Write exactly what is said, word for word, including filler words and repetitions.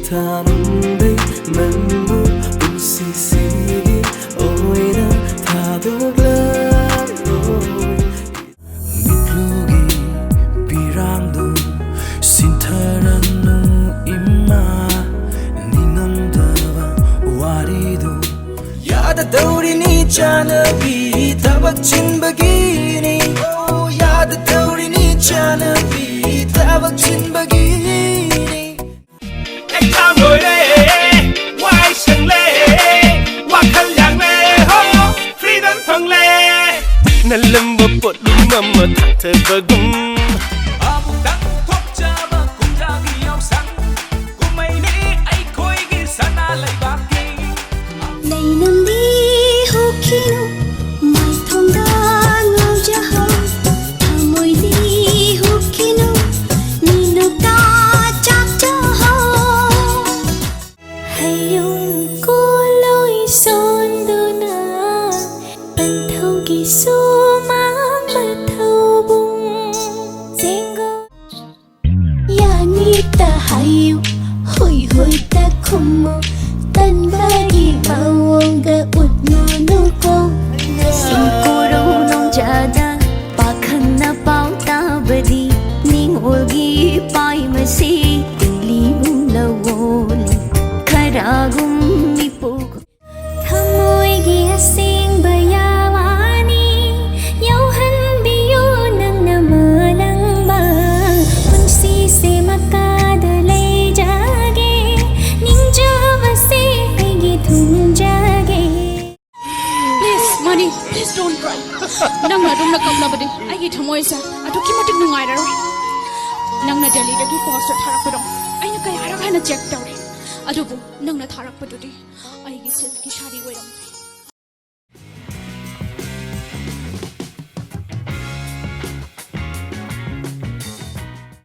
ꯊꯥꯅꯨꯡꯗꯩ ꯅꯪꯕꯨ ꯄꯨꯟꯁꯤꯁꯤꯒꯤ ꯑꯣꯏꯅ ꯊꯥꯗꯣꯛꯂꯔꯣꯏ꯫ ꯃꯤꯠꯂꯨꯒꯤ ꯄꯤꯔꯥꯡꯗꯨ ꯁꯤꯟꯊꯔꯅꯨ ꯏꯃꯥ, ꯅꯤꯡꯉꯝꯗꯕ ꯋꯥꯔꯤꯗꯨ꯫ ꯌꯥꯗꯗꯧꯔꯤꯅꯤ ꯆꯥꯅꯕꯤ ꯊꯕꯛ ꯆꯤꯟꯕꯒꯤꯅꯤ꯫ ꯑꯣ, ꯌꯥꯗꯗꯧꯔꯤꯅꯤ ꯆꯥꯅꯕꯤ ꯊꯕꯛ ꯆꯤꯟꯕꯒꯤꯅꯤ꯫ ꯑꯦꯛꯖꯥꯝ ꯂꯣꯏꯔꯦ, ꯋꯥꯏ ꯁꯪꯂꯦ, ꯋꯥꯈꯜ ꯌꯥꯡꯂꯦ, ꯍꯣ, freedom ꯐꯪꯂꯦ꯫ ꯅꯜꯂꯝꯕ ꯄꯣꯠꯂꯨꯝ ꯑꯃ ꯊꯥꯊꯕꯒꯨꯝ꯫ ꯑꯃꯨꯛꯇꯪ ꯊꯣꯛꯆꯕ ꯀꯨꯝꯖꯥꯒꯤ ꯌꯥꯎꯁꯪ, ꯀꯨꯝꯍꯩꯅꯤ ꯑꯩꯈꯣꯏꯒꯤ ꯁꯅꯥ ꯂꯩꯕꯥꯛꯀꯤ꯫ ꯂꯩꯅꯨꯡꯗꯤ ꯍꯨꯈꯤꯅꯨ, ꯃꯥꯏꯊꯣꯡꯗ ꯉꯥꯎꯖꯍꯧ꯫ ꯊꯃꯣꯏꯗꯤ ꯍꯨꯈꯤꯅꯨ, ꯃꯤꯅꯨꯡꯗ ꯆꯥꯛꯆꯍꯧ꯫ ꯍꯌꯨꯝ ꯀꯣꯂꯣꯏ ꯁꯣꯟꯗꯨꯅ, ꯄꯟꯊꯧꯒꯤ ꯁꯨꯃꯥꯡ ꯃꯊꯧꯕꯨꯡ ꯆꯦꯡꯒꯣ꯫ ꯌꯥꯅꯤꯇ ꯍꯥꯏꯌꯨ, ꯍꯨꯏ ꯍꯨꯏꯇ ꯈꯨꯝꯃꯨ, ꯇꯟꯕꯒꯤ ꯃꯑꯣꯡꯒ ꯎꯠꯂꯨꯅꯨꯀꯣ꯫ ꯁꯤꯡꯀꯨꯔꯧ ꯅꯣꯡꯖꯥꯗ ꯄꯥꯈꯪꯅ ꯄꯥꯎ ꯇꯥꯕꯗꯤ, ꯅꯤꯡꯉꯣꯜꯒꯤ ꯄꯥꯏꯃꯁꯤ ꯇꯤꯡꯂꯤ ꯃꯨꯝꯂꯧꯋꯣꯂꯤ꯫ ꯈꯔꯒꯨꯝ ꯃꯤꯄꯨ ꯊꯃꯣꯏꯒꯤ ꯑꯁꯦꯡꯕ ꯌꯥꯋꯥꯅꯤ, ꯌꯧꯍꯟꯕꯤꯌꯨ ꯅꯪꯅ ꯃꯥꯂꯪꯕ꯫ ꯄꯨꯟꯁꯤꯁꯦ ꯃꯈꯥꯗ ꯂꯩꯖꯒꯦ, ꯅꯤꯡꯖꯕꯁꯦ ꯑꯩꯒꯤ ꯊꯨꯡꯖꯒꯦ꯫ Please, Mani, please don't cry. ꯅꯪꯅ ꯑꯗꯨꯝꯅ ꯀꯞꯂꯕꯗꯤ ꯑꯩꯒꯤ ꯊꯃꯣꯏꯁꯦ ꯑꯗꯨꯛꯀꯤ ꯃꯇꯤꯛ ꯅꯨꯡꯉꯥꯏꯔꯔꯣꯏ꯫ ꯅꯪꯅ ꯗꯦꯜꯂꯤꯗꯒꯤ ꯄꯣꯁꯇ ꯊꯥꯔꯛꯄꯗꯣ ꯑꯩꯅ ꯀꯌꯥꯔꯛ ꯍꯥꯟꯅ ꯆꯦꯛ ꯇꯧꯔꯦ, ꯑꯗꯨꯕꯨ ꯅꯪꯅ ꯊꯥꯔꯛꯄꯗꯨꯗꯤ ꯑꯩꯒꯤ ꯁꯤꯜꯛꯀꯤ ꯁꯥꯔꯤ ꯑꯣꯏꯔꯝꯗ꯭ꯔꯦ꯫